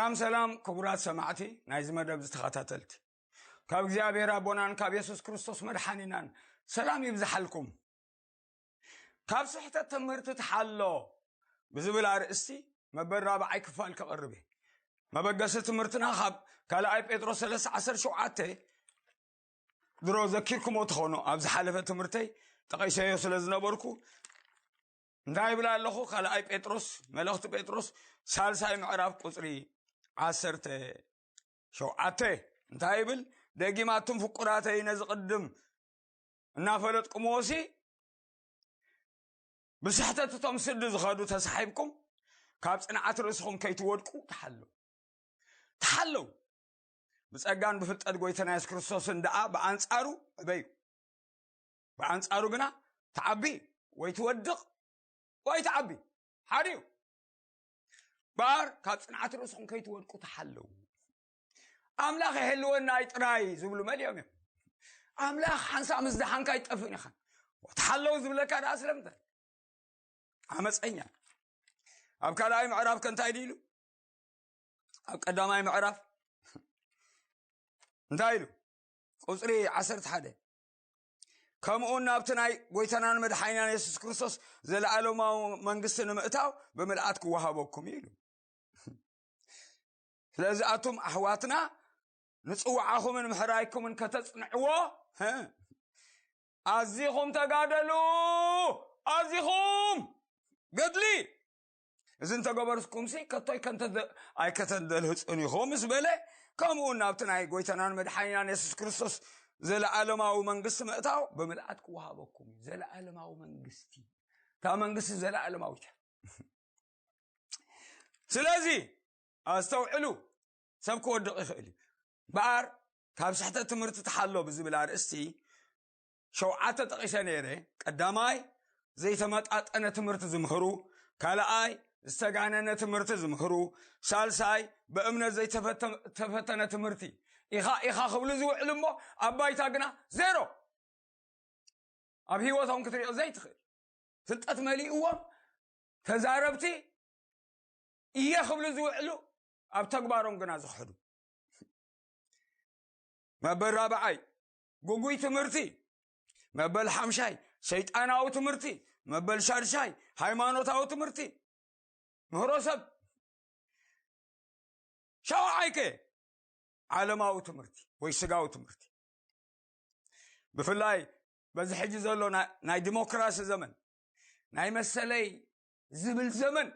ሰላም ሰላም፣ ክቡራት ሰማዕቲ ናይዚ መደብ ዝተኸታተልቲ፣ ካብ እግዚኣብሔር ኣቦናን ካብ የሱስ ክርስቶስ መድሓኒናን ሰላም ይብዝሓልኩም። ካብ ስሕተት ትምህርቲ ትሓሎ ብዝብል ኣርእስቲ መበል ራብዓይ ክፋል ከቕርብ እየ። መበገሲ ትምህርትና ካብ ካልኣይ ጴጥሮስ ሰለስተ ዓሰርተ ሸውዓተ፣ ድሮ ዘኪርኩሞ ትኾኑ፣ ኣብ ዝሓለፈ ትምህርተይ ጠቒሰዮ ስለ ዝነበርኩ እንታይ ይብል ኣለኹ? ካልኣይ ጴጥሮስ፣ መልእኽቲ ጴጥሮስ ሳልሳይ ምዕራፍ ቁጽሪ ዓሰርተ ሸውዓተ እንታይ ይብል? ደጊማቱም ፍቁራተይ፣ ነዚ ቅድም እናፈለጥኩምዎሲ ብስሕተት እቶም ስዲ ዝኸዱ ተሳሒብኩም ካብ ጽንዓት ርእስኹም ከይትወድቁ ተሓለዉ። ተሓለዉ። ብጸጋን ብፍልጠት ጎይታና የሱስ ክርስቶስን ደኣ ብኣንጻሩ ዕበዩ። ብኣንጻሩ ግና ትዓቢ ወይ ትወድቕ ወይ ትዓቢ። ሓደ እዩ። እምበኣር ካብ ጽንዓት ርእስኹም ከይትወድቁ ተሓለዉ። ኣምላኽ ይሕልወና እዩ ጥራይ ዝብሉ መሊኦም እዮም። ኣምላኽ ሓንሳእ ምስ ደሓንካ ኣይትጠፍእን ኢኻ። ተሓለዉ ዝብለካ ደኣ ስለምንታይ? ዓመፀኛ። ኣብ ካልኣይ ምዕራፍ ከ እንታይ ኢሉ? ኣብ ቀዳማይ ምዕራፍ እንታይ ኢሉ? ቁጽሪ ዓሰርተ ሓደ፣ ከምኡ እውን ናብቲ ናይ ጎይታናን መድሓኒናን የሱስ ክርስቶስ ዘለኣለማዊ መንግስቲ ንምእታው ብምልኣት ክወሃበኩም እዩ ኢሉ። ስለዚ ኣቱም ኣሕዋትና ንጽዋዓኹምን ምሕራይኩምን ከተጽንዕዎ፣ ህ፣ ኣዚኹም ተጋደሉ፣ ኣዚኹም ገድሊ። እዚ እንተገበርኩምሲ ከቶ ኣይከንተ-፣ ኣይከተደልህጹን ኢኹም ምስ በለ፣ ከምኡ እውን ናብቲ ናይ ጎይታናን መድሓኒናን የሱስ ክርስቶስ ዘለኣለማዊ መንግስቲ ምእታው ብምልኣት ክወሃበኩም እዩ። ዘለኣለማዊ መንግስቲ፣ እታ መንግስቲ ዘለኣለማዊት እያ። ስለዚ ኣስተውዕሉ፣ ሰብ ክወድቕ ይኽእል እዩ። እምበኣር ካብ ስሕተት ትምህርቲ ተሓሎ ብዝብል ኣርእስቲ ሸውዓተ ጠቒሰ ነይረ። ቀዳማይ፣ ዘይተመጣጠነ ትምህርቲ ዝምህሩ። ካልኣይ፣ ዝተጋነነ ትምህርቲ ዝምህሩ። ሳልሳይ፣ ብእምነት ዘይተፈተ-፣ ተፈተነ ትምህርቲ። ኢኻ ኢኻ ክብሉ ዝውዕሉ እሞ ኣብ ባይታ ግና ዜሮ። ኣብ ህይወቶም ክትሪኦ ዘይትኽእል። ፍልጠት መሊእዎም፣ ተዛረብቲ እየ ክብሉ ዝውዕሉ፣ ኣብ ተግባሮም ግና ዝኽሕዱ። መበል ራብዓይ፣ ግጉይ ትምህርቲ። መበል ሓምሻይ፣ ሰይጣናዊ ትምህርቲ። መበል ሻድሻይ፣ ሃይማኖታዊ ትምህርቲ። ምህሮ ሰብ። ሻውዓይ ከ፣ ዓለማዊ ትምህርቲ ወይ ስጋዊ ትምህርቲ። ብፍላይ በዚ ሕጂ ዘሎ ናይ፣ ናይ ዲሞክራሲ ዘመን፣ ናይ መሰለይ ዝብል ዘመን፣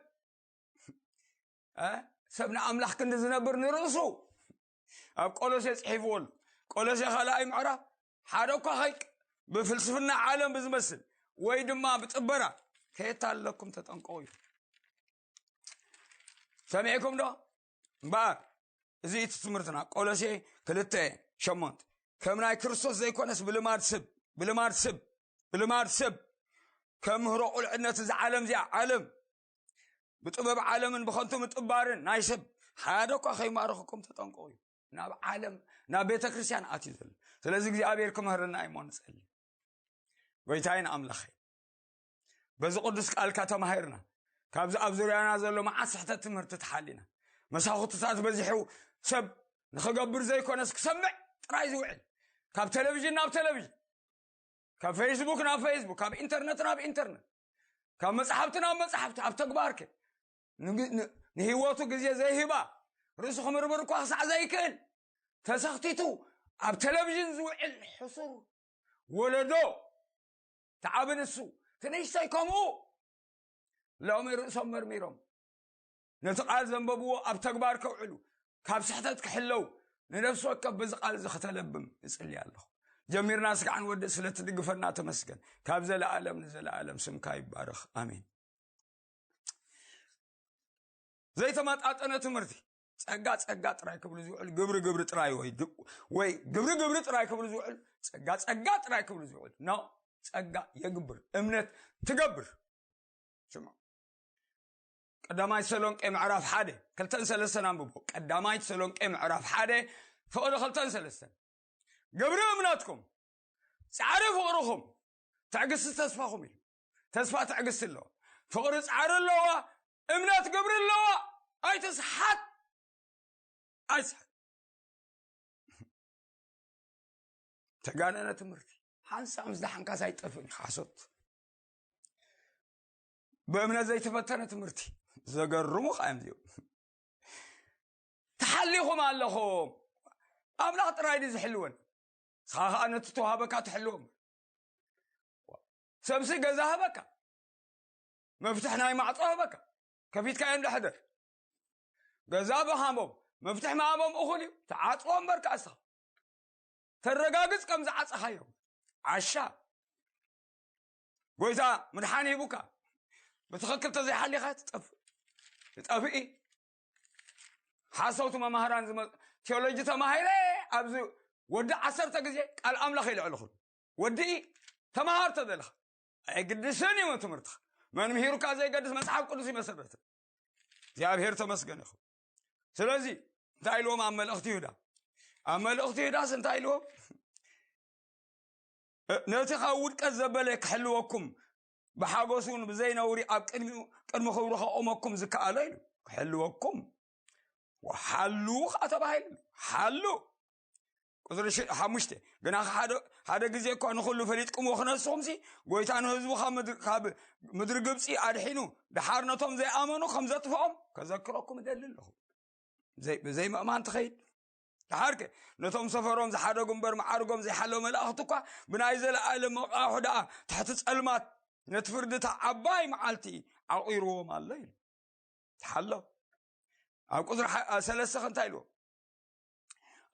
እ፣ ሰብ ንኣምላኽ ክንዲ ዝነብር ንርእሱ ኣብ ቆሎሴ ጽሒፍዎ ኣሎ። ቆሎሴ ካልኣይ ምዕራፍ ሓደ እኳ ከይቅ-፣ ብፍልስፍና ዓለም ብዝመስል ወይ ድማ ብጥበራ ከየታለኩም ተጠንቀቑ እዩ። ሰሚዕኩም ዶ? እምበኣር እዚ እቲ ትምህርትና፣ ቆሎሴ ክልተ ሸሞንተ፣ ከም ናይ ክርስቶስ ዘይኮነስ ብልማድ ስብ፣ ብልማድ ስብ፣ ብልማድ ስብ፣ ከም ምህሮ ቁልዕነት እዛ ዓለም እዚኣ፣ ዓለም ብጥበብ ዓለምን ብኸንቱ ምጥባርን ናይ ሰብ ሓደ እኳ ከይማርኽኩም ተጠንቀቑ እዩ። ናብ ዓለም፣ ናብ ቤተ ክርስቲያን ኣትዩ ዘሎ። ስለዚ እግዚኣብሔር ክምህረና እዩ እሞ ንጸሊ። ጎይታይን ኣምላኸይ፣ በዚ ቅዱስ ቃልካ ተማሂርና፣ ካብዚ ኣብ ዙርያና ዘሎ መዓት ስሕተት ትምህርቲ ተሓሊና፣ መሳኹትታት በዚሑ ሰብ ንኽገብር ዘይኮነስ ክሰምዕ ጥራይ ዝውዕል፣ ካብ ቴሌቪዥን ናብ ቴሌቪዥን፣ ካብ ፌስቡክ ናብ ፌስቡክ፣ ካብ ኢንተርነት ናብ ኢንተርነት፣ ካብ መጽሓፍቲ ናብ መጽሓፍቲ፣ ኣብ ተግባር ከ ንግ-፣ ን-፣ ንህይወቱ ግዜ ዘይህባ፣ ርእሱ ክምርምር እኳ ክሳዕ ዘይክእል፣ ተሰኽቲቱ ኣብ ቴሌቪዥን ዝውዕል ሕሱር ወለዶ፣ እቲ ዓቢ ንሱ፣ እቲ ንእሽቶይ ከምኡ። ሎሚ ርእሶም መርሚሮም ነቲ ቃል ዘንበብዎ ኣብ ተግባር ከውዕሉ፣ ካብ ስሕተት ክሕለው፣ ንነፍሲ ወከፍ በዚ ቃል እዚ ከተለብም እጽሊ ኣለኹ። ጀሚርና ስጋዕ ንወድእ፣ ስለ ትድግፈና ተመስገን። ካብ ዘለኣለም ንዘለኣለም ስምካ ይባረኽ። ኣሜን። ዘይተመጣጠነ ትምህርቲ፣ ጸጋ ጸጋ ጥራይ ክብሉ ዝውዕሉ፣ ግብሪ ግብሪ ጥራይ ወይ ግ-፣ ወይ ግብሪ ግብሪ ጥራይ ክብሉ ዝውዕሉ፣ ጸጋ ጸጋ ጥራይ ክብሉ ዝውዕሉ። ኖ፣ ጸጋ የግብር፣ እምነት ትገብር። ስምዑ። ቀዳማይ ተሰሎንቄ ምዕራፍ ሓደ፣ ክልተን ሰለስተን ኣንብቦ። ቀዳማይ ተሰሎንቄ ምዕራፍ ሓደ፣ ፍቕዲ ክልተን ሰለስተን። ግብሪ እምነትኩም፣ ጻዕሪ ፍቕርኹም፣ ትዕግስቲ ተስፋኹም እዩ። ተስፋ ትዕግስቲ ኣለዋ፣ ፍቕሪ ጻዕሪ ኣለዋ፣ እምነት ግብሪ ኣለዋ። ኣይትስሓት። ኣይስሕን። ተጋነነ ትምህርቲ። ሓንሳብ ምስ ደሓንካስ ኣይጠፍእን እዩ፣ ሓሶት። ብእምነት ዘይተፈተነ ትምህርቲ። ዘገርሙ ኸዓ እዮም እዚኦም። ተሓሊኹም ኣለኹም። ኣምላኽ ጥራይ ድዩ ዝሕልወን? ንስኻ ኸዓ ነቲ ተዋህበካ ትሕልዎ እምበር። ሰብሲ ገዛ ህበካ፣ መፍትሕ ናይ ማዕጾ ህበካ፣ ከፊትካዮ እንዳ ሕደር። ገዛ ብሃቦም፣ መፍትሕ ምሃቦም እኹል እዩ። ተዓጽዎ እምበር ከኣ ንስኻ ተረጋግጽ ከም ዝዓጸኻዮ። ዓሻ። ጎይታ ምድሓን ሂቡካ፣ ብትኽክል ተዘይሓሊኻ ትጠፍእ። ትጠፍኢ። ሓሰውቲ መማህራን ዝመ-፣ ቴዎሎጂ ተማሂረ ኣብዚ ወዲ ዓሰርተ ግዜ ቃል ኣምላኽ ይልዕልኹም። ወዲ ተማሃር ተደለኻ። ኣይግድስን እዩ ትምህርትኻ። መን ምሂሩካ ዘይገድስ መጽሓፍ ቅዱስ ይመሰረት። እግዚኣብሔር ተመስገን ይኹን። ስለዚ እንታይ ኢልዎም ኣብ መልእኽቲ ይሁዳ? ኣብ መልእኽቲ ይሁዳስ እንታይ ኢልዎም? እ፣ ነቲ ካብ ውድቀት ዘበለ ክሕልወኩም ብሓጎስ እውን ብዘይ ነውሪ ኣብ ቅድሚኡ፣ ቅድሚ ክብሩ ከቆመኩም ዝከኣሎ ኢሉ። ክሕልወኩም። ወሓሉ ከኣ ተባሂሉ። ሓሉ። ቁጽሪ ሽ-፣ ሓሙሽተ። ግና ሓደ፣ ሓደ ግዜ እኳ ንኹሉ ፈሊጥኩምዎ ክነስኹምሲ፣ ጎይታ ንህዝቡ ካብ ምድሪ፣ ካብ ምድሪ ግብጺ ኣድሒኑ፣ ደሓር ነቶም ዘይኣመኑ ከም ዘጥፍኦም ከዘክረኩም እደሊ ኣለኹ። ዘይ-፣ ብዘይ ምእማን ትኸይድ። ደሓርከ ነቶም ሰፈሮም ዝሓደጉ እምበር መዓርጎም ዘይሓለዉ መላእኽቲ እኳ ብናይ ዘለኣለም መቓውሒ ደኣ ትሕቲ ጸልማት ነቲ ፍርዲ እታ ዓባይ መዓልቲ ዓቑርዎም ኣሎ ኢሉ። ተሓሎ። ኣብ ቁጽሪ ሓ-፣ ኣ፣ ሰለስተ ከ እንታይ ኢልዎ?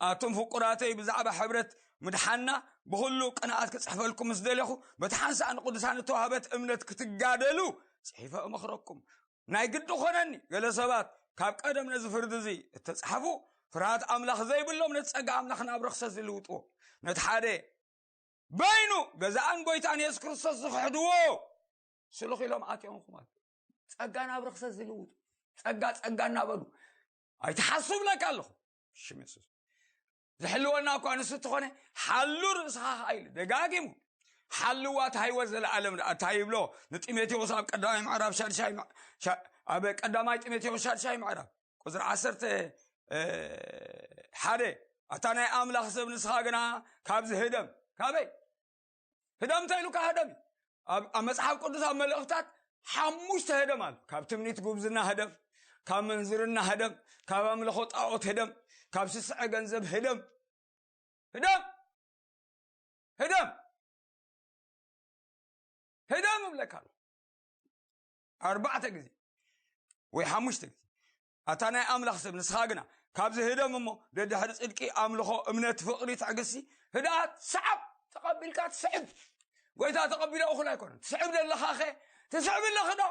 ኣቱም ፍቁራተይ ብዛዕባ ሕብረት ምድሓና ብኹሉ ቅንኣት ክጽሕፈልኩም ምስ ደለኹ፣ በቲ ሓንሳእ ንቅዱሳን እተዋህበት እምነት ክትጋደሉ ጽሒፈ እመኽረኩም። ናይ ግዲ ኾነኒ፣ ገለ ሰባት ካብ ቀደም ነዚ ፍርዲ እዚ እተጻሕፉ ፍርሃት ኣምላኽ ዘይብሎም ነቲ ጸጋ ኣምላኽ ናብ ርኽሰት ዝልውጥዎ። ነቲ ሓደ በይኑ ገዛእን ጎይታን የሱስ ክርስቶስ ዝኽሕድዎ ስሉኽ ኢሎም ኣትዮም ኹማት። ጸጋ ናብ ርኽሰት ዝልውጡ። ጸጋ፣ ጸጋ እናበሉ። ኣይትሓስቡ ብለካ ኣለኹ። ሽም የሱስ። ዝሕልወና እኳ ንሱ እንተኾነ፣ ሓሉ ርእስኻ ኸዓ ኢሉ ደጋጊሙ። ሓልዋ እታ ህይወት ዘለኣለም ደኣ እንታይ ይብሎ? ንጢሞቴዎስ ኣብ ቀዳማይ ምዕራፍ ሻድሻይ ምዕ-፣ ሻ-፣ ኣብ ቀዳማይ ጢሞቴዎስ ሻድሻይ ምዕራፍ ቁጽሪ ዓሰርተ፣ እ፣ ሓደ፣ ኣታ ናይ ኣምላኽ ሰብ ንስኻ ግና ካብዚ ህደም። ካበይ? ህደም እንታይ ኢሉካ ህደም እዩ? ኣብ፣ ኣብ መጽሓፍ ቅዱስ ኣብ መልእኽታት ሓሙሽተ ህደም ኣሎ። ካብ ትምኒት ጉብዝና ህደም፣ ካብ ምንዝርና ህደም፣ ካብ ኣምልኾ ጣዖት ህደም፣ ካብ ስስዐ ገንዘብ ህደም። ህደም! ህደም! ህደም እብለካ ኣለኹ። ኣርባዕተ ግዜ ወይ ሓሙሽተ ግዜ። ኣታ ናይ ኣምላኽ ሰብ ንስኻ ግና ካብዚ ህደም እሞ ደድሕሪ ጽድቂ፣ ኣምልኾ፣ እምነት፣ ፍቕሪ፣ ትዕግስቲ፣ ህድኣት፣ ሰዓብ ተቐቢልካ ትስዕብ። ጎይታ ተቐቢሎ እኹል ኣይኮነን። ትስዕብ ደለኻኸ? ትስዕብ ኣለኺ ዶ?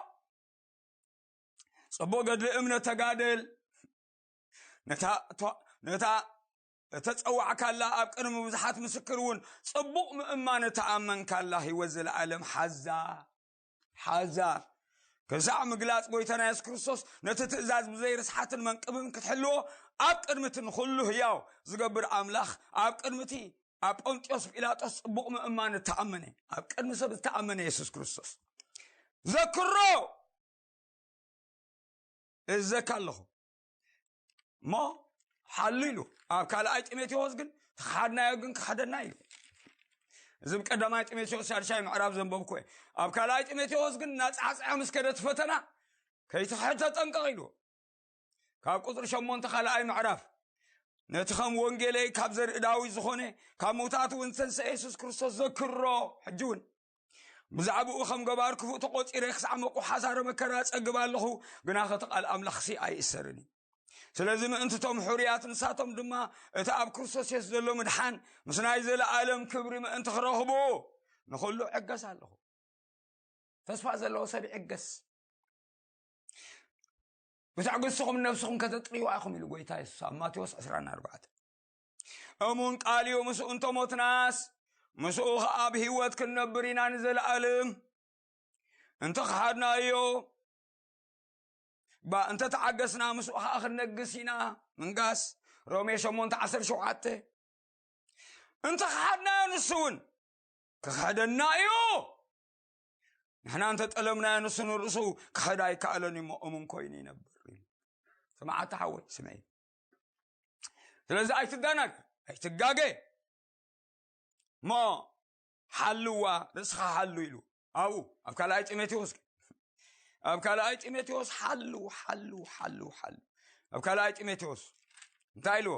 ጽቡቕ ገድሊ እምነት ተጋደል። ነታ እተ-፣ ነታ እተጸዋዕካላ ኣብ ቅድሚ ብዙሓት ምስክር እውን ጽቡቕ ምእማን እተኣመንካላ ህይወት ዘለኣለም ሓዛ። ሓዛ። ክሳዕ ምግላጽ ጎይታና የሱስ ክርስቶስ ነቲ ትእዛዝ ብዘይ ርስሓትን መንቅብን ክትሕልዎ ኣብ ቅድሚ እቲ ንኹሉ ህያው ዝገብር ኣምላኽ ኣብ ቅድሚ እቲ ኣብ ጶንጥዮስ ጲላጦስ ጽቡቕ ምእማን እተኣመነ፣ ኣብ ቅድሚ ሰብ ዝተኣመነ የሱስ ክርስቶስ ዘክሮ እዘካ ኣለኹ። እሞ ሓሉ ኢሉ። ኣብ ካልኣይ ጢሞቴዎስ ግን ተኻድናዮ ግን ክሓደና ኢሉ። እዚ ብቀዳማይ ጢሞቴዎስ ሻድሻይ ምዕራፍ ዘንበብኩ እየ። ኣብ ካልኣይ ጢሞቴዎስ ግን እናጻዕጸዐ ምስ ከደ እቲ ፈተና ከይትኽሕድ ተጠንቀቕ ኢሉ። ካብ ቁጽሪ ሸሞንተ ካልኣይ ምዕራፍ፣ ነቲ ከም ወንጌለይ ካብ ዘርኢ ዳዊት ዝኾነ ካብ ምውታት እውን ዝተንስአ የሱስ ክርስቶስ ዘክሮ። ሕጂ እውን ብዛዕባኡ ከም ገባር ክፉእ ተቖጺረ ክሳዕ መቑሕ ሓሳረ መከራ እጸግብ ኣለኹ፣ ግናኸ እቲ ቃል ኣምላኽሲ ኣይእሰርን እዩ። ስለዚ ምእንቲ እቶም ሕሩያት ንሳቶም ድማ እቲ ኣብ ክርስቶስ የሱስ ዘሎ ምድሓን ምስ ናይ ዘለኣለም ክብሪ ምእንቲ ክረኽቡ ንኹሉ እዕገስ ኣለኹ። ተስፋ ዘለዎ ሰብ ይዕገስ። ብትዕግስትኹም ነብስኹም ከተጥርይዋ ኢኹም ኢሉ ጎይታ የሱስ ኣብ ማቴዎስ ዕስራን ኣርባዕተን። እሙን ቃል እዩ፣ ምስኡ እንተሞትናስ ምስኡ ኸዓ ብህይወት ክንነብር ኢና ንዘለኣለም። እንተ ኸሓድናዮ፣ ባ፣ እንተ ተዓገስና ምስኡ ኸዓ ክንነግስ ኢና። ምንጋስ፣ ሮሜ ሸሞንተ ዓሰርተ ሸውዓተ። እንተ ኸሓድናዮ ንሱ እውን ክኽሕደና እዩ። ንሕና እንተ ጠለምናዮ ንሱ ንርእሱ ክኸዳ ኣይከኣለን እሞ እሙን ኮይኑ ይነብር። ስምዓታ ሓወይ ስምዒ። ስለዚ ኣይትዳናግ ኣይትጋገ እሞ ሓልዋ ርእስኻ ሓሉ ኢሉ ኣብኡ ኣብ ካልኣይ ጢሞቴዎስ ኣብ ካልኣይ ጢሞቴዎስ ሓሉ ሓሉ ሓሉ ሓሉ ኣብ ካልኣይ ጢሞቴዎስ እንታይ ኢልዎ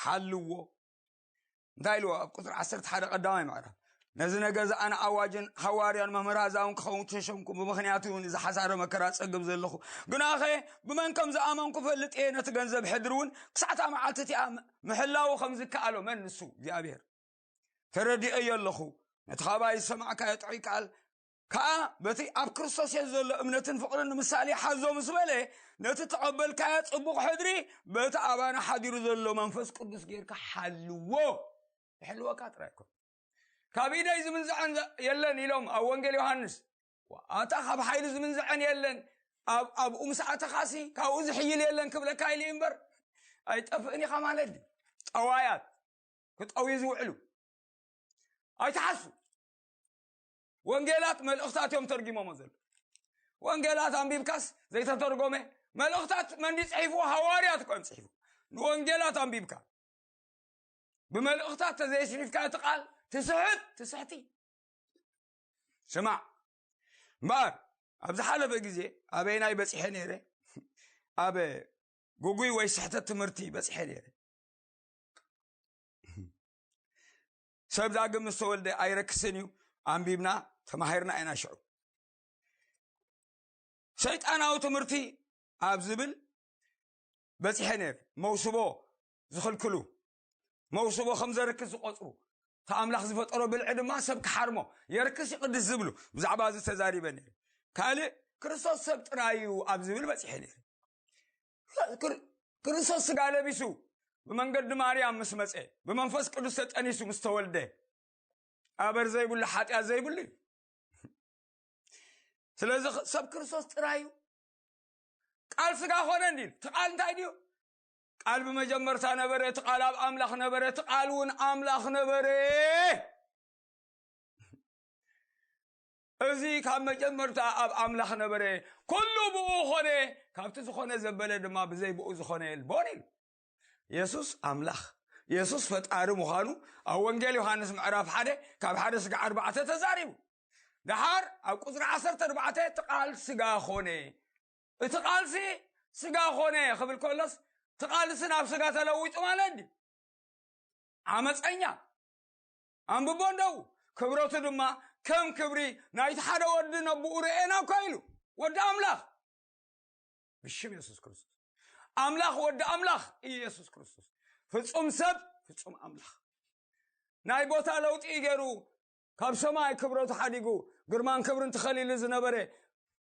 ሓልዎ እንታይ ኢልዎ ኣብ ቁፅሪ ዓሰርተ ሓደ ቀዳማይ ምዕራፍ ነዚ ነገ ዝኣነ ኣዋጅን ሃዋርያን መምህር ኣዛውን ክኸውን ተሸምኩ ብምኽንያቱ እውን እዚ ሓሳረ መከራ ጸግብ ዘለኹ ግናኸ ብመን ከም ዝኣመንኩ ፈልጥ እየ ነቲ ገንዘብ ሕድሪ እውን ክሳዕታ መዓልቲ እቲኣ ምሕላው ከም ዝከኣሎ መን ንሱ እግዚኣብሔር ተረዲኦ ኣለኹ ነቲ ካባይ ዝሰማዕካዮ ጥዑይ ቃል ከኣ በቲ ኣብ ክርስቶስ የሱ ዘሎ እምነትን ፍቕርን ንምሳሌ ሓዞ ምስ በለ ነቲ ተቐበልካዮ ጽቡቕ ሕድሪ በቲ ኣባና ሓዲሩ ዘሎ መንፈስ ቅዱስ ጌርካ ሓልዎ ይሕልወካ ጥራይ ይኮን ካብ ኢደይ ዝምንዝዐን የለን ኢሎም ኣብ ወንጌል ዮሃንስ ኣታ ካብ ሓይሊ ዝምንዝዐን የለን ኣብኡ ምስ ኣተኻሲ ካብኡ ዝሕይል የለን ክብለካ ኢሉ እምበር ኣይጠፍእን ኢኻ ማለት እዩ ጠዋያት ክጠውዩ ዝውዕሉ ኣይትሓሱ ወንጌላት መልእኽታት እዮም ተርጊሞሞ ዘሎ ወንጌላት ኣንቢብካስ ዘይተተርጎመ መልእኽታት መንዲ ፅሒፉ ሃዋርያት እኮ እዮም ፅሒፉ ንወንጌላት ኣንቢብካ ብመልእኽታት ተዘይስሒፍካ እቲ ቃል ትስሕት ትስሕቲ ስማዕ እምበኣር ኣብ ዝሓለፈ ግዜ ኣበይናይ በፂሐ ነይረ ኣብ ጉጉይ ወይ ስሕተት ትምህርቲ በፂሐ ነይረ ሰብ ዳግም ምስ ተወልደ ኣይረክስን እዩ ኣንቢብና ተማሂርና ኢና ሽዑ ሰይጣናዊ ትምህርቲ ኣብ ዝብል በፂሐ ነይር መውስቦ ዝኽልክሉ መውስቦ ከም ዘርክስ ዝቆፅሩ እቲ ኣምላኽ ዝፈጠሮ ብልዒ ድማ ሰብ ክሓርሞ የርክስ ይቕድስ ዝብሉ ብዛዕባ እዚ ተዛሪበ ነይር ካልእ ክርስቶስ ሰብ ጥራይ እዩ ኣብ ዝብል በፂሐ ነይር ክርስቶስ ስጋ ለቢሱ ብመንገዲ ማርያም ምስ መፀ ብመንፈስ ቅዱስ ተጠኒሱ ምስ ተወልደ ኣበር ዘይብሉ ሓጢኣት ዘይብሉ እዩ ስለዚ ሰብ ክርስቶስ ጥራይ እዩ ቃል ስጋ ኾነ እንዲ እቲ ቃል እንታይ ድዩ ቃል ብመጀመርታ ነበረ እቲ ቃል ኣብ ኣምላኽ ነበረ እቲ ቃል እውን ኣምላኽ ነበረ እዚ ካብ መጀመርታ ኣብ ኣምላኽ ነበረ ኩሉ ብኡ ኾነ ካብቲ ዝኾነ ዘበለ ድማ ብዘይ ብኡ ዝኾነ የልቦን ኢሉ የሱስ ኣምላኽ የሱስ ፈጣሪ ምዃኑ ኣብ ወንጌል ዮሃንስ ምዕራፍ ሓደ ካብ ሓደ ስጋ ኣርባዕተ ተዛሪቡ ደሓር ኣብ ቁፅሪ ዓሰርተ ኣርባዕተ እቲ ቃል ስጋ ኾነ እቲ ቃልሲ ስጋ ኾነ ክብል ከሎስ እቲ ቃልሲ ናብ ስጋ ተለዊጡ ማለት ድዩ ዓመፀኛ ኣንብቦ እንደው ክብረቱ ድማ ከም ክብሪ ናይቲ ሓደ ወዲ ነብኡ ርኤና እኳ ኢሉ ወዲ ኣምላኽ ብሽም የሱስ ክርስቶስ ኣምላኽ ወዲ ኣምላኽ ኢየሱስ ክርስቶስ ፍጹም ሰብ ፍጹም ኣምላኽ ናይ ቦታ ለውጢ ገይሩ ካብ ሰማይ ክብረቱ ሓዲጉ ግርማን ክብርን ተኸሊሉ ዝነበረ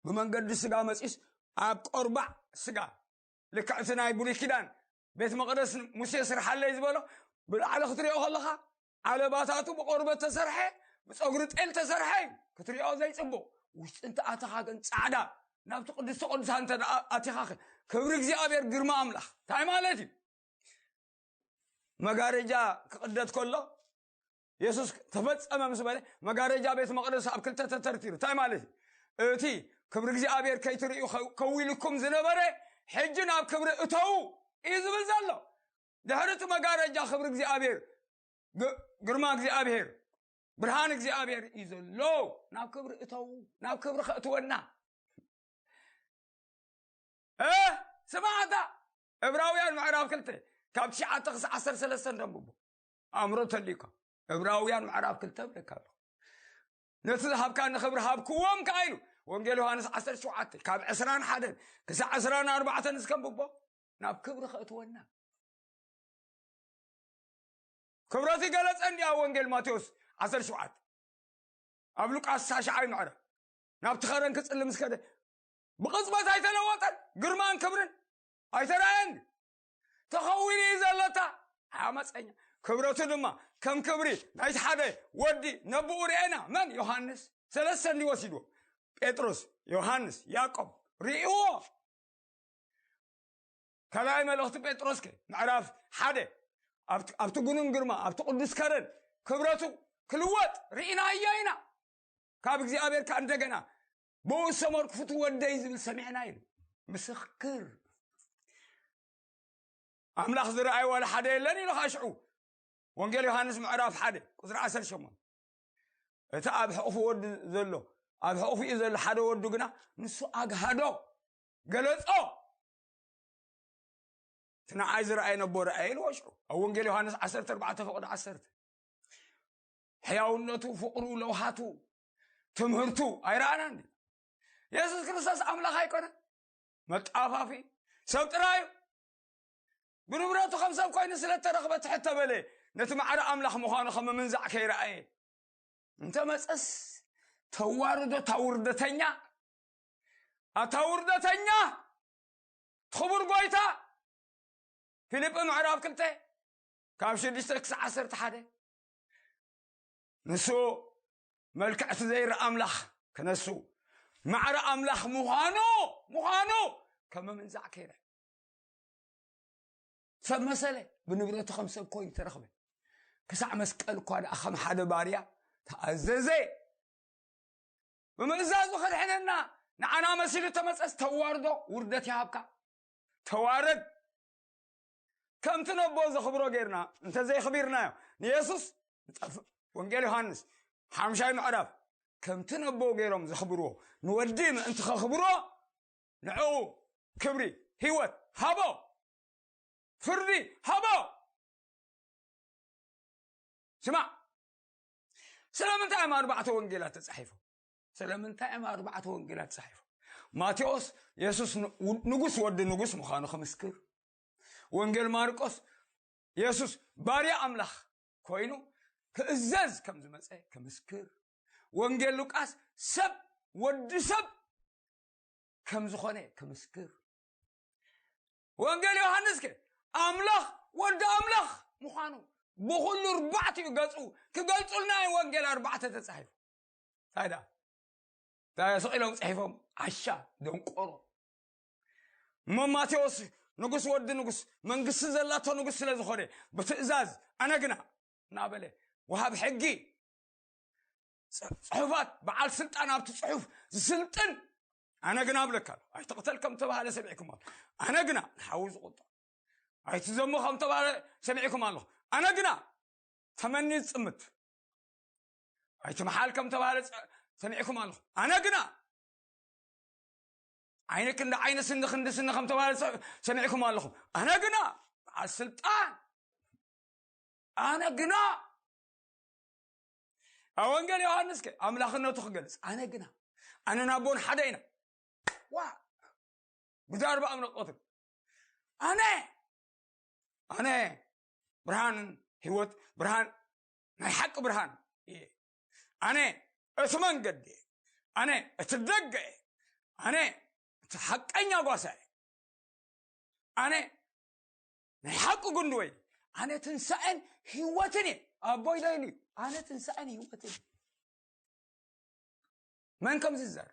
ብመንገዲ ስጋ መፂስ ኣብ ቆርባዕ ስጋ ልክዕቲ ናይ ብሉይ ኪዳን ቤት መቕደስ ሙሴ ስርሓለይ ዝበሎ ብላዕሊ ክትሪኦ ከለኻ ዓለባታቱ ብቆርበት ተሰርሐ ብፀጉሪ ጤል ተሰርሐ እዩ ክትሪኦ ዘይፅቡቕ ውሽጢ እንተኣተኻ ግን ፃዕዳ ናብቲ ቅዱስ ቅዱሳ እንተ ኣቲኻኸ ክብሪ እግዚኣብሔር ግርማ ኣምላኽ እንታይ ማለት እዩ መጋረጃ ክቕደድ ከሎ የሱስ ተፈጸመ ምስ በለ መጋረጃ ቤት መቕደስ ኣብ ክልተ ተተርቲሩ እንታይ ማለት እዩ እቲ ክብሪ እግዚኣብሔር ከይትርእዩ ከዊልኩም ዝነበረ ሕጂ ናብ ክብሪ እተዉ እዩ ዝብል ዘሎ ድሕሪ እቲ መጋረጃ ክብሪ እግዚኣብሔር ግርማ እግዚኣብሔር ብርሃን እግዚኣብሔር እዩ ዘሎ ናብ ክብሪ እተዉ ናብ ክብሪ ከእትወና ስማዕታ ዕብራውያን ምዕራፍ ክልተ ካብ ትሽዓተ ክሳዕ ዓሰርተ ሰለስተ እንደንብቦ ኣእምሮ ተሊካ ዕብራውያን ምዕራፍ ክልተ ብለካ ኣለኹ ነቲ ዝሃብካ ንኽብሪ ሃብክዎም ከዓ ኢሉ ወንጌል ዮሃንስ ዓሰርተ ሸውዓተ ካብ ዕስራን ሓደን ክሳዕ ዕስራን ኣርባዕተን እስከንብቦ ናብ ክብሪ ከእትወና ክብረቱ ይገለጸ እንዲያ ወንጌል ማቴዎስ ዓሰርተ ሸውዓተ ኣብ ሉቃስ ሳሽዓይ ምዕረ ናብቲ ኸረን ክጽሊ ምስ ከደ ብቕጽበት ኣይተለወጠን ግርማን ክብርን ኣይተራየን ተኸዊሉ እዩ ዘለታ ዓመፀኛ ክብረቱ ድማ ከም ክብሪ ናይቲ ሓደ ወዲ ነብኡ ርኤና መን ዮሃንስ ሰለስተ እንዲ ወሲድዎ ጴጥሮስ ዮሃንስ ያዕቆብ ርእዎ ካልኣይ መልእኽቲ ጴጥሮስ ከ ምዕራፍ ሓደ ኣብቲ ጉኑን ግርማ ኣብቲ ቅዱስ ከረን ክብረቱ ክልወጥ ርኢናዮ ኢና ካብ እግዚኣብሔር ከዓ እንደገና ብኡ ሰመርኩ ፍቱ ወደይ ዝብል ሰሚዕና ኢሉ ምስክር ኣምላኽ ዝረኣየ ዋላ ሓደ የለን ኢሉ ኸዓ ሽዑ። ወንጌል ዮሃንስ ምዕራፍ ሓደ ቁፅሪ ዓሰርተ ሸሞንተ፣ እቲ ኣብ ሕቑፉ ወዱ ዘሎ፣ ኣብ ሕቑፉ እዩ ዘሎ ሓደ ወዱ ግና ንሱ ኣግሃዶ፣ ገለጾ። እቲ ንዓይ ዝረኣየ ነቦ ረኣየ ኢልዎ ሽዑ ኣብ ወንጌል ዮሃንስ ዓሰርተ ኣርባዕተ ፍቕዲ ዓሰርተ። ሕያውነቱ፣ ፍቕሩ፣ ለውሃቱ፣ ትምህርቱ ኣይረኣናን ድዩ? የሱስ ክርስቶስ ኣምላኽ ኣይኮነን። መጣፋፊ ሰብ ጥራይ እዩ። ብንብረቱ ከም ሰብ ኮይኑ ስለ እተረኽበ ትሕተ በለ። ነቲ ማዕረ ኣምላኽ ምዃኑ ከም ምንዛዕ ከይረኣየ እንተ መጸስ፣ ተዋርዶ፣ ታውርደተኛ፣ ኣታውርደተኛ፣ ክቡር ጎይታ። ፊልጲ ምዕራፍ ክልተ ካብ ሽዱሽተ ክሳዕ ዓሰርተ ሓደ። ንሱ መልክዕ እቲ ዘይረኣ ኣምላኽ ክነሱ፣ ማዕረ ኣምላኽ ምዃኑ፣ ምዃኑ ከም ምንዛዕ ከይረ ሰብ መሰለ። ብንብረቱ ከም ሰብ ኮይኑ ተረኽበ። ክሳዕ መስቀል እኳ ደኣ ከም ሓደ ባርያ ተኣዘዘ። ብምእዛዙ ከድሕነና፣ ንዓና መሲሉ ተመጸስ፣ ተዋርዶ፣ ውርደት ይሃብካ። ተዋረድ። ከምቲ ነቦ ዘኽብሮ ጌርና እንተዘይኽቢርናዮ፣ ንየሱስ ንጠፍእ። ወንጌል ዮሃንስ ሓምሻይ ምዕራፍ፣ ከምቲ ነቦ ገይሮም ዘኽብርዎ፣ ንወዲ ምእንቲ ከኽብርዎ፣ ንዕኡ ክብሪ፣ ህይወት ሃቦ፣ ፍርዲ ሃቦ። ስማዕ፣ ስለምንታይ እዮም ኣርባዕተ ወንጌላት ተጻሒፎም? ስለምንታይ እዮም ኣርባዕተ ወንጌላት ተጻሒፎም? ማቴዎስ የሱስ ን-፣ ንጉስ ወዲ ንጉስ ምዃኑ ክምስክር፣ ወንጌል ማርቆስ የሱስ ባርያ ኣምላኽ ኮይኑ ክእዘዝ ከም ዝመጸ ክምስክር፣ ወንጌል ሉቃስ ሰብ ወዲ ሰብ ከም ዝኾነ ክምስክር፣ ወንጌል ዮሃንስ ከ ኣምላኽ ወዲ ኣምላኽ ምዃኑ ብኹሉ ኣርባዕቲኡ ገጹ ክገልጹልና እዩ ወንጌል ኣርባዕተ ተጻሒፉ። እንታይ ደኣ? እንታይ ስቕ ኢሎም ጽሒፎም? ዓሻ፣ ደንቆሮ። እሞ ማቴዎስ ንጉስ ወዲ ንጉስ፣ መንግስቲ ዘላቶ ንጉስ ስለ ዝኾነ፣ ብትእዛዝ ኣነ ግና እናበለ፣ ወሃብ ሕጊ፣ ጽ-፣ ጽሑፋት፣ በዓል ስልጣን ኣብቲ ጽሑፍ ዝስልጥን፣ ኣነ ግና እብለካ ኣለኹ። ኣይትቕተል ከም ተባህለ ሰሚዕኩም ኣሎ። ኣነ ግና ንሓዊ ዝቑጦ፣ ኣይትዘሙ ከም ተባህለ ሰሚዕኩም ኣለኹ። ኣነ ግና ተመኒ ዝጽምት፣ ኣይትምሓል ከም ተባህለ ጸ-፣ ሰሚዕኩም ኣለኹ። ኣነ ግና ዓይኒ ክንዲ ዓይኒ፣ ስኒ ክንዲ ስኒ ከም ተባህለ ሰ-፣ ሰሚዕኩም ኣለኹም። ኣነ ግና በዓል ስልጣን፣ ኣነ ግና፣ ኣብ ወንጌል ዮሃንስ ከ ኣምላኽነቱ ክገልጽ፣ ኣነ ግና፣ ኣነ ናቦን ሓደ ኢና። ዋ፣ ብዛርባ እምነ ቆትል። ኣነ፣ ኣነ ብርሃን ህይወት፣ ብርሃን፣ ናይ ሓቂ ብርሃን እየ። ኣነ እቲ መንገዲ እየ። ኣነ እቲ ደገ እየ። ኣነ እቲ ሓቀኛ ጓሳ እየ። ኣነ ናይ ሓቂ ጉንዲ ወይኒ። ኣነ ትንሳኤን ህይወትን እየ። ኣቦይ ዶ ኢሉ እዩ? ኣነ ትንሳኤን ህይወትን እየ። መን ከም ዝዛረብ?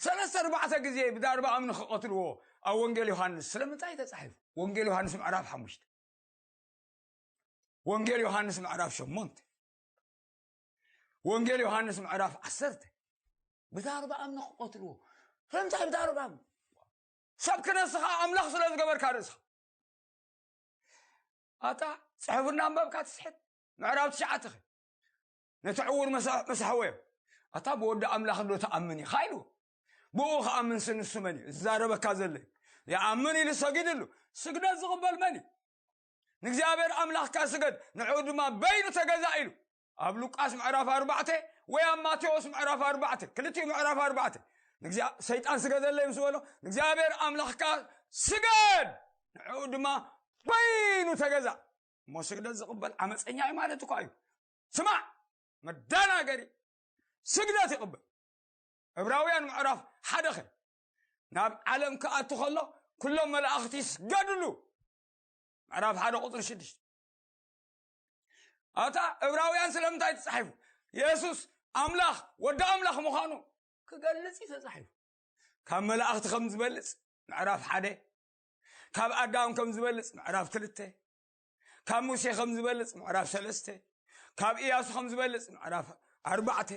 ሰለስተ ኣርባዕተ ግዜ ብዳርባ እምኒ ክቐትልዎ ኣብ ወንጌል ዮሃንስ ስለምንታይ ተጻሒፉ? ወንጌል ዮሃንስ ምዕራፍ ሓሙሽተ። ወንጌል ዮሃንስ ምዕራፍ ሸሞንተ። ወንጌል ዮሃንስ ምዕራፍ ዓሰርተ። ብዳርባ እምኒ ክቐትልዎ። ስለምንታይ ብዳርባ እምኒ? ሰብ ክነስኻ ኣምላኽ ስለ ዝገበርካ ርእስኻ። ኣታ ጽሑፍ እናንበብካ ትስሕት። ምዕራፍ ትሽዓተ ኸ? ነቲ ዕዉር መሳ-፣ መሳሕወዮ። ኣታ ብወዲ ኣምላኽ ዶ ትኣምን ኢኻ ኢሉ። ብኡ ክኣምን ስ-፣ ንሱ መን እዩ? ዝዛረበካ ዘሎ እዩ። ይኣምን ኢሉ ሰጊድሉ። ስግደት ዝቕበል መን እዩ? ንእግዚኣብሔር ኣምላኽካ ስገድ፣ ንዕኡ ድማ በይኑ ተገዛእ ኢሉ። ኣብ ሉቃስ ምዕራፍ ኣርባዕተ ወይ ኣብ ማቴዎስ ምዕራፍ ኣርባዕተ፣ ክልቲኡ ምዕራፍ ኣርባዕተ። ንእግዚኣ-፣ ሰይጣን ስገደለይ ምስ በሎ፣ ንእግዚኣብሔር ኣምላኽካ ስገድ፣ ንዕኡ ድማ በይኑ ተገዛእ። እሞ ስግደት ዝቕበል ዓመፀኛ እዩ ማለት እኳ እዩ። ስማዕ፣ መዳናገሪ ስግደት ይቕበል። ዕብራውያን ምዕራፍ ሓደ ኸ፣ ናብ ዓለም ክኣቱ ከሎ ኩሎም መላእኽቲ ይስገድሉ። ምዕራፍ ሓደ ቁፅሪ ሽዱሽተ። ኣታ ዕብራውያን ስለምንታይ ተጻሒፉ? የሱስ ኣምላኽ፣ ወዲ ኣምላኽ ምዃኑ ክገልጽ እዩ ተጻሒፉ። ካብ መላእኽቲ ከም ዝበልጽ ምዕራፍ ሓደ፣ ካብ ኣዳም ከም ዝበልጽ ምዕራፍ ክልተ፣ ካብ ሙሴ ከም ዝበልጽ ምዕራፍ ሰለስተ፣ ካብ ኢያሱ ከም ዝበልጽ ምዕራፍ ኣርባዕተ፣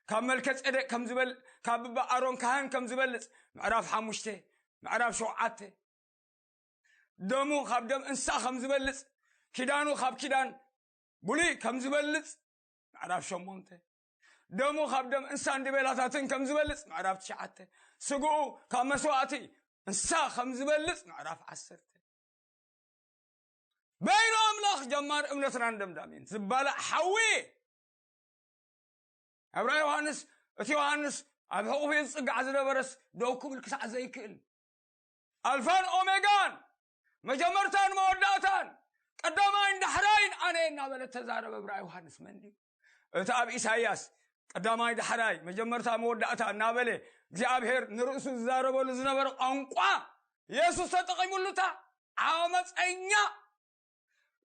ካብ መልከ ጼዴቅ ከም ዝበል-፣ ካብ ብባ ኣሮን ካህን ከም ዝበልጽ ምዕራፍ ሓሙሽተ፣ ምዕራፍ ሸውዓተ፣ ደሙ ካብ ደም እንስሳ ከም ዝበልጽ፣ ኪዳኑ ካብ ኪዳን ብሉይ ከም ዝበልጽ፣ ምዕራፍ ሸሞንተ። ደሙ ካብ ደም እንስሳን ዲቤላታትን ከም ዝበልጽ፣ ምዕራፍ ትሽዓተ። ስግኡ ካብ መስዋእቲ እንስሳ ከም ዝበልጽ፣ ምዕራፍ ዓሰርተ። በይኑ ኣምላኽ ጀማር እምነትናን ደምዳሜን ዝባላዕ ሓዊ። ኣብራ ዮሃንስ፣ እቲ ዮሃንስ ኣብ ሕቑፉ ዝጽጋዕ ዝነበረስ ደው ክብል ክሳዕ ዘይክእል፣ ኣልፋን ኦሜጋን፣ መጀመርታን መወዳእታን፣ ቀዳማይን ዳሕራይን ኣነ እናበለ ተዛረበ። ኣብራ ዮሃንስ መን ድዩ? እቲ ኣብ ኢሳይያስ ቀዳማይ ዳሕራይ መጀመርታ መወዳእታ እናበለ እግዚኣብሔር ንርእሱ ዝዛረበሉ ዝነበረ ቋንቋ የሱስ ተጠቒሙሉታ። ዓመፀኛ።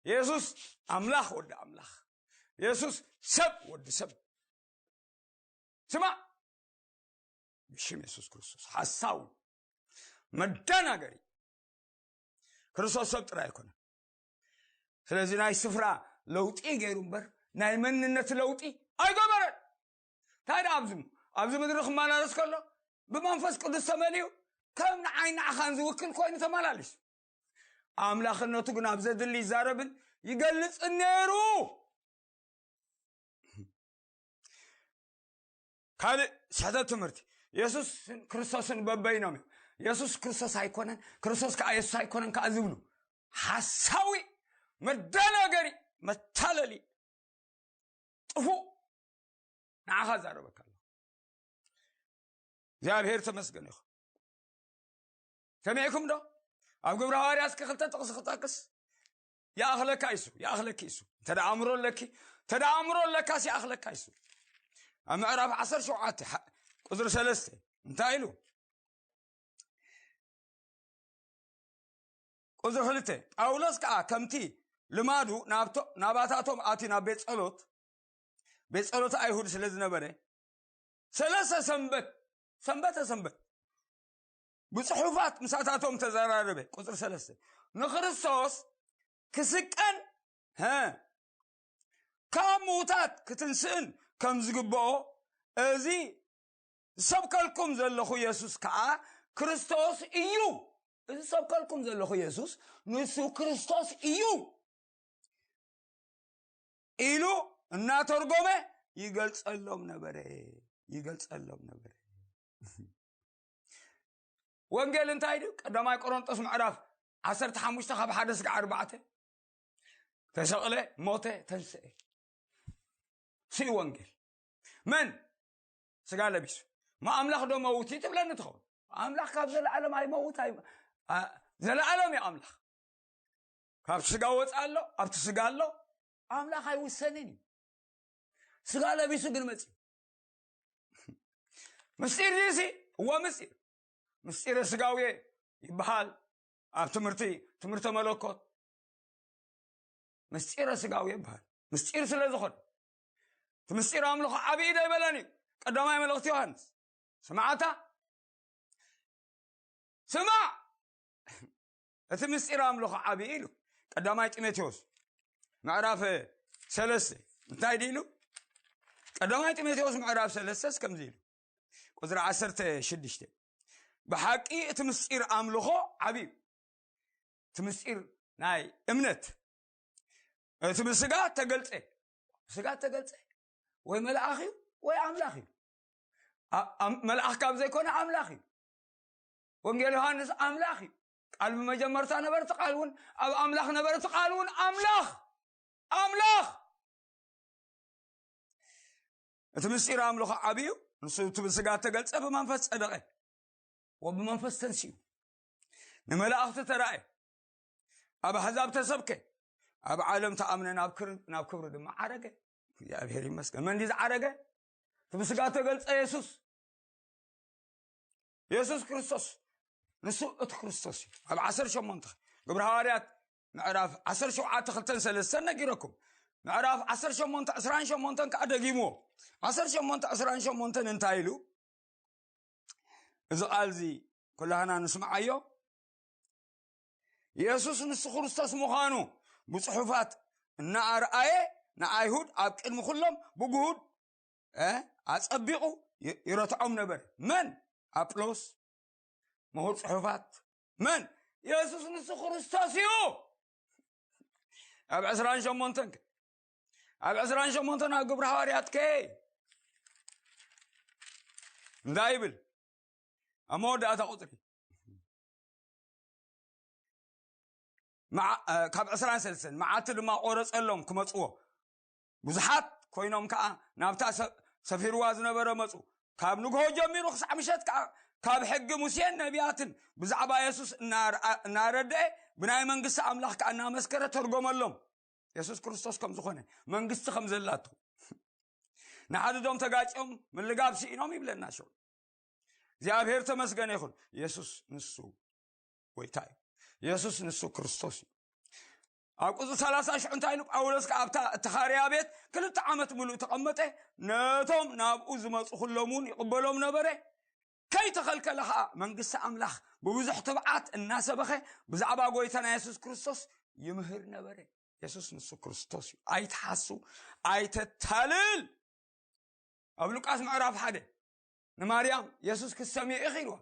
የሱስ ኣምላኽ ወዲ ኣምላኽ፣ የሱስ ሰብ ወዲ ሰብ። ስማዕ፣ ብሽም የሱስ ክርስቶስ ሓሳዊ፣ መደናገሪ። ክርስቶስ ሰብ ጥራይ ኣይኮነን። ስለዚ ናይ ስፍራ ለውጢ ገይሩ እምበር ናይ መንነት ለውጢ ኣይገበረን። እንታይ ደኣ ኣብዚ ኣብዚ ምድሪ ክመላለስ ከሎ ብመንፈስ ቅዱስ ተመሊኡ ከም ንዓይ ንዓኻን ዝውክል ኮይኑ ተመላሊሱ። ኣምላኽነቱ ግን ኣብ ዘድሊ ይዛረብን ይገልጽን ነይሩ። ካልእ ስሕተት ትምህርቲ፣ የሱስ ክርስቶስን በበይኖም እዮም። የሱስ ክርስቶስ ኣይኮነን፣ ክርስቶስ ከኣ የሱስ ኣይኮነን ከኣ ዝብሉ ሓሳዊ፣ መደናገሪ፣ መታለሊ፣ ጥፉእ። ንዓኻ ዛረበካ ኣለኹ። እግዚኣብሔር ተመስገን ይኹን። ሰሚዕኩም ዶ? ኣብ ግብረ ሃዋርያ እስኪ ክልተ ጥቕሲ ክጠቅስ። ይኣኽለካ ይሱ፣ ይኣኽለኪ ይሱ። እንተ ደኣ ኣእምሮ ኣለኪ፣ እንተ ደኣ ኣእምሮ ኣለካስ ይኣኽለካ ይሱ። ኣብ ምዕራፍ ዓሰርተ ሸውዓተ፣ ሓ-፣ ቁጽሪ ሰለስተ እንታይ ኢሉ? ቁጽሪ ክልተ፣ ጳውሎስ ከኣ ከምቲ ልማዱ ናብቶ-፣ ናባታቶም ኣትዩ ናብ ቤት ጸሎት፣ ቤት ጸሎት ኣይሁድ ስለ ዝነበረ፣ ሰለስተ ሰንበት፣ ሰንበተ ሰንበት ብጽሑፋት ምሳታቶም ተዘራረበ። ቁጽሪ ሰለስተ፣ ንክርስቶስ ክስቀን፣ ሀ፣ ካብ ምዉታት ክትንስእን ከም ዝግብኦ፣ እዚ ዝሰብከልኩም ዘለኹ የሱስ ከኣ ክርስቶስ እዩ። እዚ ዝሰብከልኩም ዘለኹ የሱስ ንሱ ክርስቶስ እዩ ኢሉ እናተርጎመ ይገልጸሎም ነበረ፣ ይገልጸሎም ነበረ። ወንጌል እንታይ ድዩ? ቀዳማይ ቆሮንጦስ ምዕራፍ ዓሰርተ ሓሙሽተ ካብ ሓደ ስጋዕ ኣርባዕተ፣ ተሰቕለ፣ ሞተ፣ ተንስኤ። ስኢ ወንጌል። መን? ስጋ ለቢሱ። ማ ኣምላኽ ዶ መውት እዩ ትብለኒ ትኸውን? ኣምላኽ ካብ ዘለዓለም ኣይመውት፣ ኣይ-፣ ኣ-፣ ዘለዓለም እዩ ኣምላኽ። ካብ ስጋ ወፃ ኣሎ፣ ኣብቲ ስጋ ኣሎ። ኣምላኽ ኣይውሰንን እዩ። ስጋ ለቢሱ ግን መፅዩ። ምስጢር ድዩሲ? እወ ምስጢር። ምስጢረ ስጋዌ ይበሃል ኣብ ትምህርቲ፣ ትምህርተ መለኮት። ምስጢረ ስጋዌ ይበሃል። ምስጢር ስለ ዝኾነ። እቲ ምስጢር ኣምልኾ ዓብዪ ዶ ኣይበለን እዩ? ቀዳማይ መልእኽቲ ዮሃንስ። ስምዓታ? ስማዕ! እቲ ምስጢር ኣምልኾ ዓብዪ ኢሉ። ቀዳማይ ጢሞቴዎስ ምዕራፍ ሰለስተ እንታይ ድዩ ኢሉ? ቀዳማይ ጢሞቴዎስ ምዕራፍ ሰለስተ ከምዚ ኢሉ። ቁጽሪ ዓሰርተ ሽዱሽተ፣ ብሓቂ እቲ ምስጢር ኣምልኾ ዓብዪ እዩ። እቲ ምስጢር ናይ እምነት፣ እቲ ብስጋ ተገልጸ፣ ብስጋ ተገልጸ ወይ መልኣኽ እዩ ወይ ኣምላኽ እዩ። ኣ-፣ ኣም-፣ መልኣኽ ካብ ዘይኮነ ኣምላኽ እዩ። ወንጌል ዮሃንስ ኣምላኽ እዩ። ቃል ብመጀመርታ ነበረ፣ እቲ ቃል እውን ኣብ ኣምላኽ ነበረ፣ እቲ ቃል እውን ኣምላኽ፣ ኣምላኽ። እቲ ምስጢር ኣምልኾ ዓብዩ፣ ንሱ እቲ ብስጋ ተገልጸ፣ ብመንፈስ ጸደቐ፣ ወብመንፈስ ተንሲኡ፣ ንመላእኽቲ ተራእየ፣ ኣብ ኣሕዛብ ተሰብከ፣ ኣብ ዓለም ተኣምነ፣ ናብ ክር-፣ ናብ ክብሪ ድማ ዓረገ። እግዚኣብሔር ይመስገን። መን ድዩ ዝዓረገ? እቲ ብስጋ ተገልጸ የሱስ። የሱስ ክርስቶስ፣ ንሱ እቲ ክርስቶስ እዩ። ኣብ ዓሰርተ ሸሞንተ፣ ግብሪ ሃዋርያት ምዕራፍ ዓሰርተ ሸውዓተ፣ ክልተን ሰለስተን ነጊረኩም። ምዕራፍ ዓሰርተ ሸሞንተ፣ ዕስራን ሸሞንተን ከዓ ደጊምዎ። ዓሰርተ ሸሞንተ፣ ዕስራን ሸሞንተን እንታይ ኢሉ? እዚ ቃል እዚ ኩላህና ንስምዓዮ። የሱስ ንሱ ክርስቶስ ምዃኑ ብጽሑፋት እናኣርኣየ ንኣይሁድ ኣብ ቅድሚ ኩሎም ብግሁድ፣ እ፣ ኣጸቢቑ ይ-፣ ይረትዖም ነበር። መን? ኣጵሎስ፣ ምሁር ጽሑፋት። መን? የሱስ ንሱ ክርስቶስ እዩ። ኣብ ዕስራን ሸሞንተን ከ ኣብ ዕስራን ሸሞንተን ኣብ ግብሪ ሃዋርያት ከ እንታይ ይብል? ኣብ መወዳእታ ቁፅሪ መዓ- እ፣ ካብ ዕስራን ሰለስተን መዓልቲ ድማ ቆረፀሎም ክመፅዎ። ብዙሓት ኮይኖም ከዓ ናብታ ሰ- ሰፊርዋ ዝነበረ መፁ። ካብ ንግሆ ጀሚሩ ክሳዕ ምሸት ከዓ ካብ ሕጊ ሙሴን ነቢያትን ብዛዕባ የሱስ እናርኣ- እናረድአ፣ ብናይ መንግስቲ ኣምላኽ ከዓ እናመስከረ ተርጎመሎም። የሱስ ክርስቶስ ከም ዝኾነ፣ መንግስቲ ከም ዘላቶ፣ ንሓድዶም ተጋጭዮም ምልጋብ ስኢኖም ይብለና ሽዑ። እግዚኣብሔር ተመስገነ ይኹን። የሱስ ንሱ ጎይታ እዩ። የሱስ ንሱ ክርስቶስ እዩ። ኣብ ቁፅሪ ሰላሳ ሽዑ እንታይ ኢሉ? ጳውሎስ ከዓ ኣብታ እተኻርያ ቤት ክልተ ዓመት ምሉእ ተቐመጠ። ነቶም ናብኡ ዝመፁ ኩሎም እውን ይቕበሎም ነበረ። ከይተኸልከለ ከዓ መንግስቲ ኣምላኽ ብብዙሕ ትብዓት እናሰበኸ ብዛዕባ ጎይታና የሱስ ክርስቶስ ይምህር ነበረ። የሱስ ንሱ ክርስቶስ እዩ። ኣይትሓሱ፣ ኣይተታልል። ኣብ ሉቃስ ምዕራፍ ሓደ ንማርያም የሱስ ክትሰምዮ ኢኺ ኢልዋ።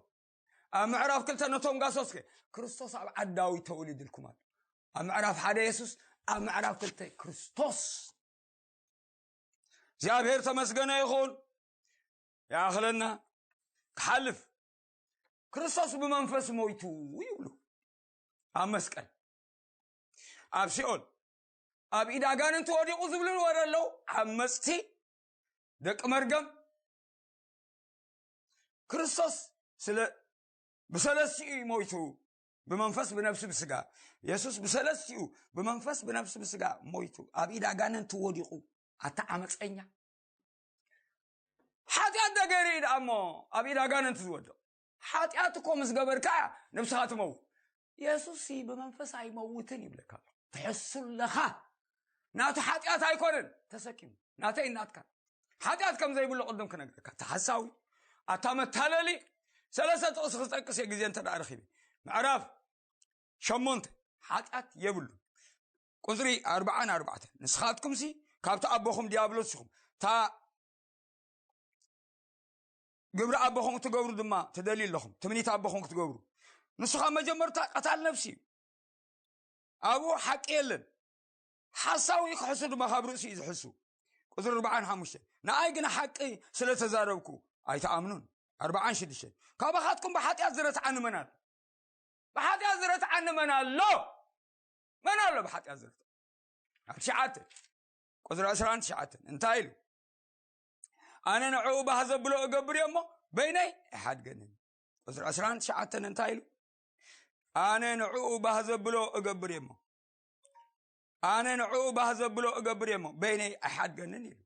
ኣብ ምዕራፍ ክልተ ነቶም ጋሶስከ ክርስቶስ ኣብ ዓዲ ዳዊት ተወሊዱልኩም ኣሎ። ኣብ ምዕራፍ ሓደ የሱስ፣ ኣብ ምዕራፍ ክልተ ክርስቶስ። እግዚኣብሔር ተመስገነ ይኹን። ይኣኽለና ክሓልፍ። ክርስቶስ ብመንፈስ ሞይቱ ይብሉ ኣብ መስቀል፣ ኣብ ሲኦል፣ ኣብ ኢድ ኣጋንንቲ ወዲቑ ዝብሉ ወረ ኣለዉ። ዓመፅቲ፣ ደቂ መርገም። ክርስቶስ ስለ ብሰለስቲኡ እዩ ሞይቱ፣ ብመንፈስ ብነፍሲ ብስጋ። የሱስ ብሰለስቲኡ፣ ብመንፈስ ብነፍሲ ብስጋ ሞይቱ፣ ኣብ ኢድ ኣጋንንቲ ወዲቑ። ኣታ ዓመፀኛ፣ ሓጢኣት ደገይሩ እዩ ደኣ እሞ ኣብ ኢድ ኣጋንንቲ ዝወድቕ። ሓጢኣት እኮ ምስ ገበርካ እያ ነብስኻ ትመውት። የሱስ ብመንፈስ ኣይመውትን ይብለካ ኣሎ። ትሕሱ ኣለኻ። ናቱ ሓጢኣት ኣይኮነን ተሰኪሙ፣ ናተይ ናትካ። ሓጢኣት ከም ዘይብሉ ቅድም ክነግረካ። ተሓሳዊ፣ ኣታ መታለሊ። ሰለስተ ጥቕሲ ክጠቅስ እየ ግዜ እንተ ደኣ ረኺበ። ምዕራፍ ሸሞንተ፣ ሓጢኣት የብሉ። ቁፅሪ ኣርባዓን ኣርባዕተን፣ ንስኻትኩምሲ ካብቲ ኣቦኹም ዲያብሎስ ኢኹም፣ እታ ግብሪ ኣቦኹም ክትገብሩ ድማ ትደልዩ ኣለኹም። ትምኒት ኣቦኹም ክትገብሩ፣ ንሱ ካብ መጀመርታ ቀታል ነፍሲ እዩ። ኣብኡ ሓቂ የለን። ሓሳዊ ክሕሱ ድማ ካብ ርእሲ እዩ ዝሕሱ። ቁፅሪ ኣርባዓን ሓሙሽተን፣ ንኣይ ግና ሓቂ ስለ ተዛረብኩ ኣይትኣምኑን። ኣርባዓን ሽዱሽተን፣ ካባኻትኩም ብሓጢኣት ዝረትዓኒ መን ኣሎ? ብሓጢኣት ዝረትዓኒ መን ኣሎ? መን ኣሎ ብሓጢኣት ዝረትዓኒ? ኣብ ትሽዓተ፣ ቁፅሪ ዕስራን ትሽዓተን እንታይ ኢሉ? ኣነ ንዕኡ ባህ ዘብሎ እገብር እየ እሞ በይነይ ኣይሓድገንን። ቁፅሪ ዕስራን ትሽዓተን እንታይ ኢሉ? ኣነ ንዕኡ ባህ ዘብሎ እገብር እየ እሞ ኣነ ንዕኡ ባህ ዘብሎ እገብር እየ እሞ በይነይ ኣይሓድገንን ኢሉ።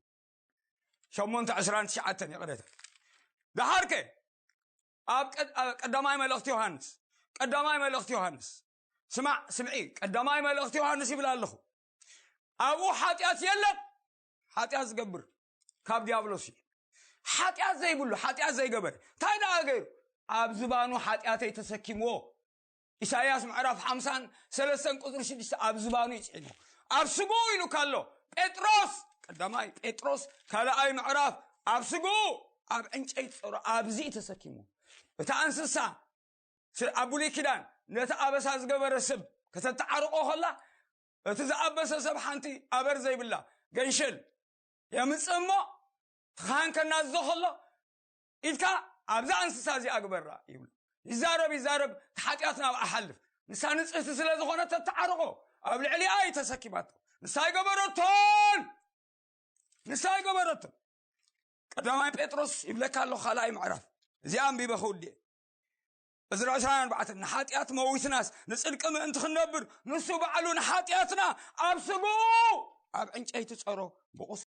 ሸሞንተ ዕስራን ትሽዓተን፣ ይቕረታ። ደሓርከ ኣብ ቀድ- ኣብ ቀዳማይ መልእኽቲ ዮሃንስ፣ ቀዳማይ መልእኽቲ ዮሃንስ፣ ስማዕ፣ ስምዒ፣ ቀዳማይ መልእኽቲ ዮሃንስ ይብል ኣለኹ። ኣብኡ ሓጢኣት የለን። ሓጢኣት ዝገብር ካብ ዲያብሎስ እዩ። ሓጢኣት ዘይብሉ፣ ሓጢኣት ዘይገበረ እንታይ ደኣ ገይሩ? ኣብ ዝባኑ ሓጢኣተይ ተሰኪምዎ። ኢሳይያስ ምዕራፍ ሓምሳን ሰለስተን ቁፅሪ ሽዱሽተ፣ ኣብ ዝባኑ ይፅዒኖ፣ ኣብ ስግኡ ኢሉ ካሎ። ጴጥሮስ ቀዳማይ፣ ጴጥሮስ ካልኣይ ምዕራፍ፣ ኣብ ስግኡ ኣብ ዕንጨይቲ ፀሮ ኣብዚ እዩ ተሰኪሙ። እታ እንስሳ ስ- ኣብ ብሉይ ኪዳን ነቲ ኣበሳ ዝገበረ ሰብ ከተተዓርቆ ከላ፣ እቲ ዝኣበሰ ሰብ ሓንቲ ኣበር ዘይብላ ገንሸል የምፅእ እሞ፣ እቲ ካህን ከናዝዞ ከሎ፣ ኢድካ ኣብዛ እንስሳ እዚኣ ግበራ ይብሉ። ይዛረብ ይዛረብ፣ እቲ ሓጢኣት ናብኣ ሓልፍ። ንሳ ንፅህቲ ስለ ዝኾነት ተተዓርቆ፣ ኣብ ልዕሊኣ እዩ ተሰኪማቶ። ንሳ ኣይገበረቶን፣ ንሳ ኣይገበረቶን። ቀዳማይ ጴጥሮስ ይብለካ ኣሎ፣ ካልኣይ ምዕራፍ። እዚኣ ኣንቢበ ክውድእ። ዕስራ ዕስራን ኣርባዕተን፣ ንሓጢኣት መዊትናስ ንፅድቂ ምእንቲ ክንነብር፣ ንሱ ባዕሉ ንሓጢኣትና ኣብ ስግኡ ኣብ ዕንጨይቲ ፀሮ ብቑስ